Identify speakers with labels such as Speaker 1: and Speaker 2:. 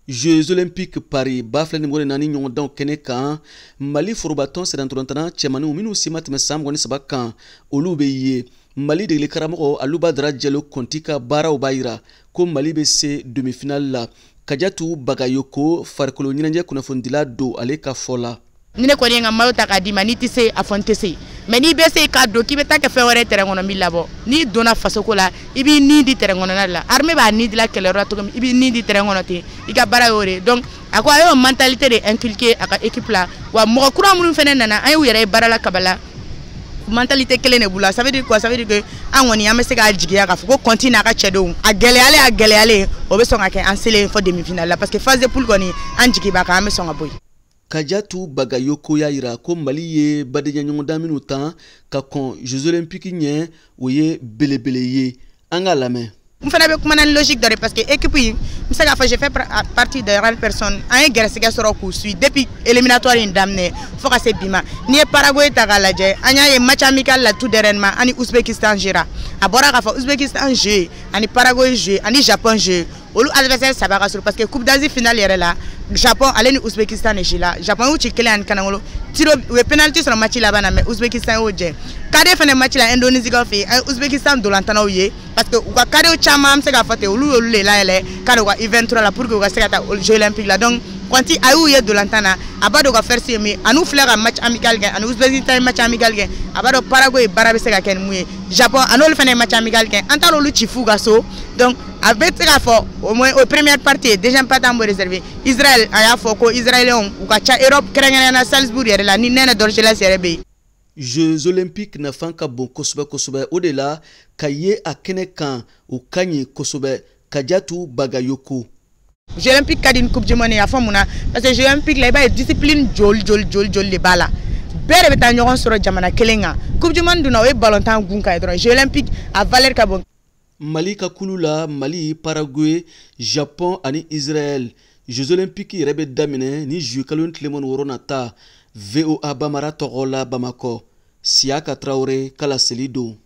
Speaker 1: Jeux Olympiques Paris 2024 ɲɔgɔndanw kɛnɛ kan, Mali forobatɔn sennantolatan cɛmaninw minnu si ma tɛmɛ san 23 kan, olu bɛ ye. Mali degeli karamɔgɔ Aluba Dara Jalo Kɔnti ka baaraw b'a yira ko Mali bɛ se demi-finale la. Kajatu Bagayoko, farikolo ɲɛnajɛ kunnafonidila don, ale ka fɔ la:
Speaker 2: Ni ne kɔni ye n ka maillot ta k'a d'i ma, n'i tɛ se a fɔ n tɛ se, mais n'i bɛ se k'a don k'i bɛ taa kɛ fɛn wɛrɛ terrain kɔnɔ, n b'i labɔ. N'i donna fasoko la, i b'i nin di terrain kɔnɔna de la. Armée b'a nin dila kɛlɛyɔrɔ la cogo min, i b'i nin di terrain kɔnɔ ten. I ka baara y'o de ye. Donc a ko a y'o mentalité de inculquer a ka équipe la. Wa mɔgɔ kura minnu fana nana, an y'u yɛrɛ ye baara la kabala, mentalité kelen de b'u la. Ça veut dire quoi? Ça veut dire que an kɔni, an bɛ se k'a jigiya k'a fɔ ko Kɔnti n'a ka cɛdenw, a gɛlɛyalen, a gɛlɛyalen, o bɛ sɔn ka kɛ an selen fɔ demi finale la, parce que phase de poule kɔni, an jigi b'a kan, an bɛ sɔn ka bɔ yen.
Speaker 1: Kajatu Bagayoko y'a yira ko Mali ye badenya ɲɔgɔndan minnu tan ka kɔn Jeux Olympiques ɲɛ, o ye belebele ye. An k'a lamɛn.
Speaker 2: N fana bɛ kuma na ni logique dɔ de, parce que équipe in, n bɛ se k'a fɔ je fais partie des rares personnes, an ye gɛrɛsɛgɛ sɔrɔ k'u suit depuis éliminatoire in daminɛ fo ka se bi ma. N'i ye Paraguay ta k'a lajɛ, an y'a ye match amical la tout dernièrement, ani Ouzbékistan jouera. A bɔra k'a fɔ Ouzbékistan jeu ani Paraguay jeu ani Japon jeu, olu adversaire saba ka sɔrɔ, parce que Coupe d'Asie finale yɛrɛ la, Japon ale ni Ouzbékistan de la. Japon y'u ci 1 ani kanangolo tiro, u ye penalty sɔrɔ match laban na, mais Ouzbékistan y'o jɛ. Cadet fana match la Indonésie kaw fɛ yen, an ye Ouzbékistan dolantanaw ye, parce que u ka cadetw caman, an bɛ se k'a fɔ ten, olu y'olu de layɛlɛ ka na u ka U23 la pour que u ka se ka taa Jeux Olympiques la. Donc Kɔnti a y'u ye dolantan na, a b'a dɔn u ka force ye min ye. Ani filɛ ka match amical kɛ, ani Ouzbékistan ye match amical kɛ, a b'a dɔn Paraguay baara bɛ se ka kɛ ni mun ye. Japon, a n'olu fana ye match amical kɛ, an taara olu ci f'u ka so. Donc a bɛ se k'a fɔ au moins o première partie ye, deuxième partie an b'o réserver Israël. A y'a fɔ ko Israéliens u ka ca Europe, kɛrɛnkɛrɛnnenya la Salzbourg yɛrɛ la, ni Nɛnɛ Dorgeles yɛrɛ bɛ yen.
Speaker 1: Jeux Olympiques nafa ka bon kosɛbɛ kosɛbɛ, o de la ka ye a kɛnɛ kan, o ka ɲi kosɛbɛ. Kajatu Bagayoko.
Speaker 2: Jeux Olympiques ka di ni Coupe du monde ye. A fɔ mun na? Parce que Jeux Olympiques la, i b'a ye discipline joli joli joli joli de b'a la, bɛɛ de bɛ taa ɲɔgɔn sɔrɔ jamana kelen kan. Coupe du monde dun na, o ye ballontan gun kan ye dɔrɔn. Jeux Olympiques, a valeur ka bon.
Speaker 1: Mali ka kulu la, Mali, Paraguay, Japon ani Israël. Jeux Olympiques yɛrɛ bɛ daminɛ ni juillet kalo tile 26 nata. VOA Bamara tɔgɔ la, Bamakɔ, Siyaka Tarawele ka laseli don.